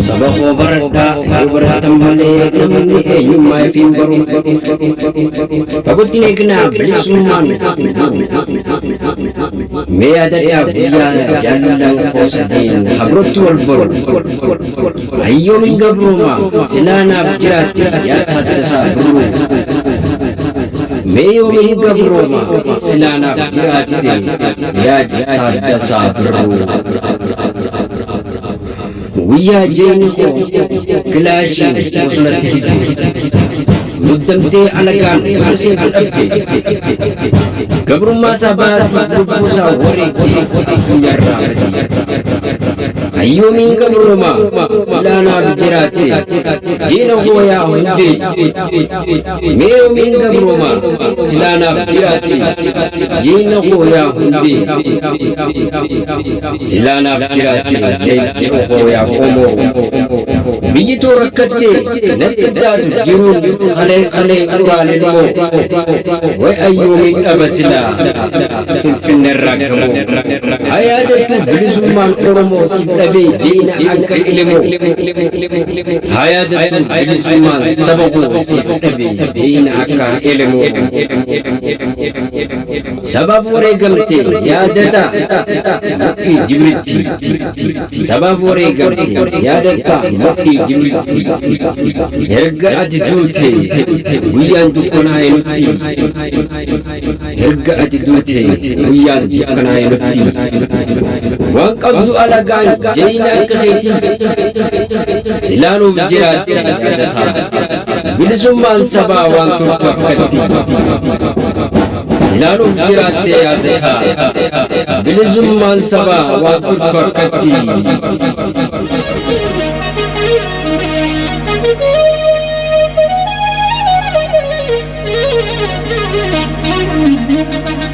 Saba koo baradhaa yoo barattan malee namni eenyummaa ifiin baru. Fagootti hin eegnaa bilisummaan hin jiru. Mee yaadadhaa guyyaa jaallan koo sadeen habrotti wal baru. Hayyoomiin gabrooma silaa naaf jiraatte yaa Taaddasaa Birruu. Mee yoomiin gabrooma silaa naaf jiraatte yaa Taaddasaa Birruu. Guyyaa jeeni koo kilaashiin bosonatti didde. Muddamtee alagaan warra seentu dhabde. Gabrummaa sabaatiif lubbuu isaa wareegde addunyaarraa bade. Hayyoomiin gabruma silaa naaf jiraatte diina koo yaa hundee. Mee yoomiin gabruma silaa naaf jiraatte diina koo yaa hundee. Silaa naaf jiraatte leenca koo yaa qomoo. Biyyi too rakkatte natti taatu jiruun kalee kalee uraan ilmoo. Way ayyoomiin dhaba silaa finfinneerraa gamoo. Haa yaadattu bilisummaan Oromoo siif dhabee jeena akka ilimoo. Haa yaadattu bilisummaan saba koo siif dhabee jeena akka ilimoo. Sabaaf wareegamte yaadata mudhii jibritti. Sabaaf wareegamte yaadatta mudhii jibritti. Erga ati duute guyyaan dukkanaa'e nutti. Erga ati duute guyyaan dukkanaa'e nutti. Waan qabdu alagaan jeeyina akka keetii. Silaanuuf jiraatte yaadataa. Bilisummaan sabaa waan turtu akkatti. Ilaaluuf jiraatte yaadataa. Bilisummaan sabaa waan turtu akkatti. Thank you.